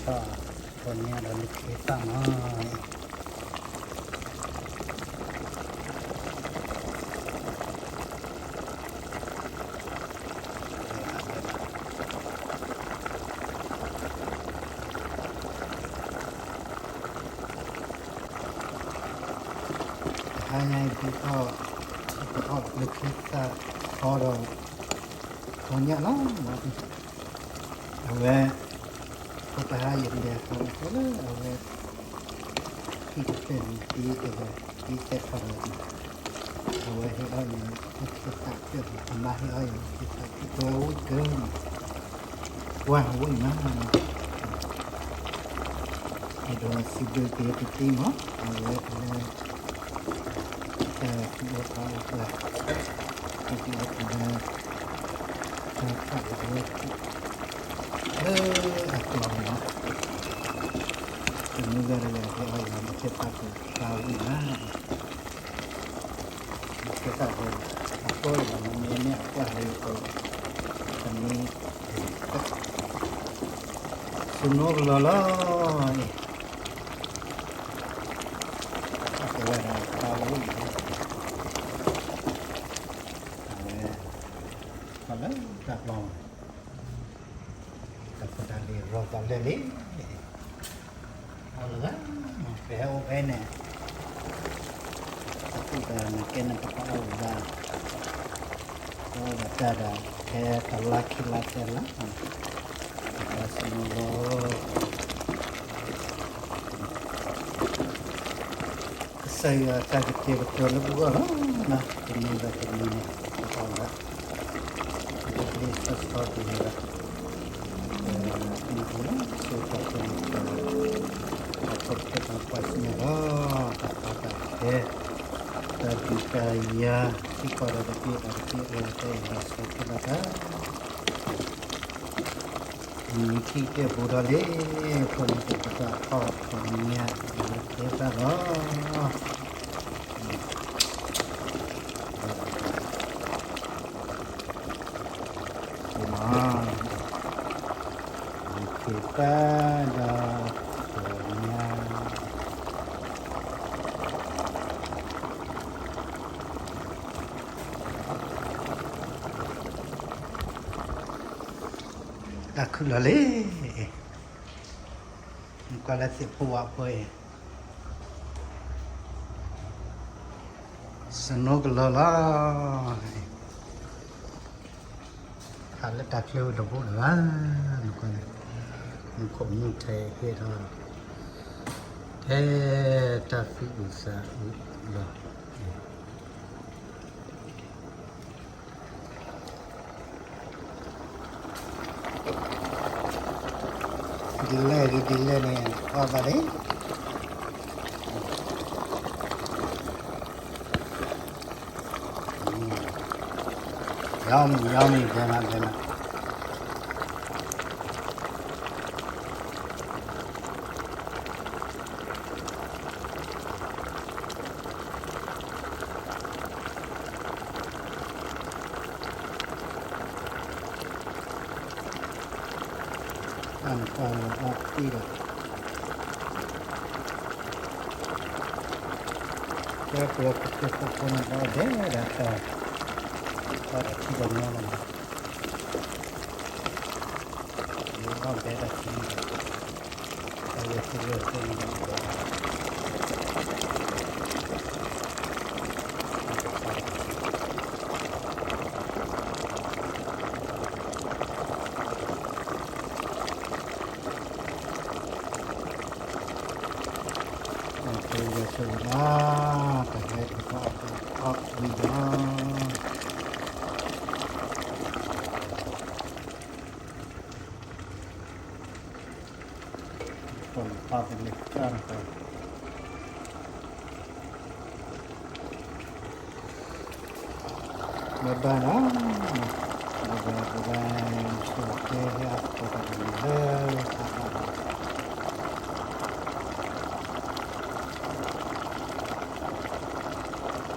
ဒီး ထိၣ်ညၣ်ဒီးလၢခံသၣ်မး တဟါညါအံၤ ဒုးအီၣ် ဒုးအီၣ်လၢခံသၣ်ထီဒီး ထိၣ်ညၣ်လီၤ. အဝဲ ဖိတဟါယလဲၤဟးလီၤလၢအဝဲ ဟံၣ်တဖျၢၣ်န့ၣ် တ့တဂၤ တ့တဲထီၣ်ဒီး အဝဲဟ့ၣ်အီၣ်ယၤလၢခံသၣ်တဖျၢၣ်န့ၣ် အမါဟ့ၣ်အီၣ်ယၤလၢခံသၣ်တဖျၢၣ် ဝဲဝံၣ်ကၢန့ၣ် ဝဲဝံၣ်မး အဲၣ်ဒိးစံးဘျုးက့ၤတသ့မး အဝဲလၢ တၢ်ဟံးအိၣ်ဖးအိၣ်ပှၤ ဟံးအိၣ်ပှၤလၢ တၢ်ခးအဝဲ လၢအကျိၤန့ၣ်လီၤ. တမူဂၤတဂၤဟ့ၣ်အီၣ်ယၤ မ့ၢ်သ့ၣ်တၢ်ကဝံၣ်မး မ့ၢ်သ့ၣ်တၢ်က အကျိၤန့ၣ်လီၤ မ့ၢ်မ့ၢ်အကွၢ်လၢယကိး တမ့ၢ် စနိကလီၤလီၤန့ၣ် အကဲဝဲဒၣ်တၢ်ဝံၣ် အဝဲ ခီလၢတၢ်ဘျီ တၢ်ဖိတၢ်လံၤရီသးလၢာ်လံ အီၣ်လၢၤဂၤ ပဟဲအိၣ်ဖဲန့ၣ် တၢ်သူၣ်တၢ်နကဲန့ၣ် ပကအီၣ်လၢၤဂၤ အီၣ်လၢၤတၢ်ဒီး ဖဲတလါခံလါသၢလါ တၢ်စနိလီၤ ကစၢ်ယွၤအတၢ်ကတဲာ်ကတီၤလၢပဂီၢ်လီၤ. တနံၤဘၣ်တနံၤန့ၣ် ပအီၣ်လၢ လၢလံာ်စီဆှံတဂၤ ပနံၤအံၤလၢစိၤတၢ်ဖိန့ၣ် ပှၤဖိတဖၣ်ပှၤစံၣ်ညီၣ်လီၤ တၢ်ကီတၢ်ခဲ တၢ်ဒုးတၢ်ယၤ ထံကီၢ်ဒီးတဘ့ၣ်ဒီးတဘ့ၣ် အိၣ်တ့ၢ်လီၤဆီဖဲလီၤတၢ် မ့ၢ်ထံၣ်ကဲပူၤဒီးလံ ဖိန့ၣ်ပကဘၣ်အီၣ်ထိၣ်ညၣ်လၢသ့ၣ်တၢ်လီၤ. လၢသ့ၣ်တၢ်ဒီး ထိၣ်ညၣ် တၢ်ခုၣ်လီၤလံ, ကွၢ်လၢသ့ၣ်ဖိဝၣ်ဖိအံၤ, စနိကလီၤလီၤ, ဟးလၢတၢ်ချၢဝဲတဘိလၢၤဘၣ်, မူခိၣ်မူထဲဟဲထီၣ်, ထဲတၢ်သူၣ်အုးသးအုးလီၤ. ဒ်လဲၣ်ဂ့ၤဒ်လဲၣ်န့ၣ် အီၣ်ဘၣ်လံ. Yummy, yummy, ဘဲလၢ ဘဲလၢ တၢ်နကွၢ်လၢအီၣ်တ့ၢ်ဒီး, ကဲပှၤကဖိဖိဖိန့ၣ် အီၣ်ဘဲဒၣ်တၢ်, အီၣ်ဒီးထံဒီးမီလီၤ, အီၣ်ဘဲဒၣ်ထံ, အဝဲသ့ၣ်ဝဲသ့ၣ်န့ၣ် အဝဲဆိၣ်ဂ့ၤလီၤ, တဟဲက့ၤအီၣ်ဝံၤလီၤ. ပှၤပာ်သန့ၤတၢ်နကီ, ဘၣ်ဘၣ်လီၤ, ဘၣ်ဘၣ်ပဘၣ်ဆိၣ်ကဲဟဲအသကိးတၢ်တမံၤလၢ တၢ်ဘၣ်ဘၣ်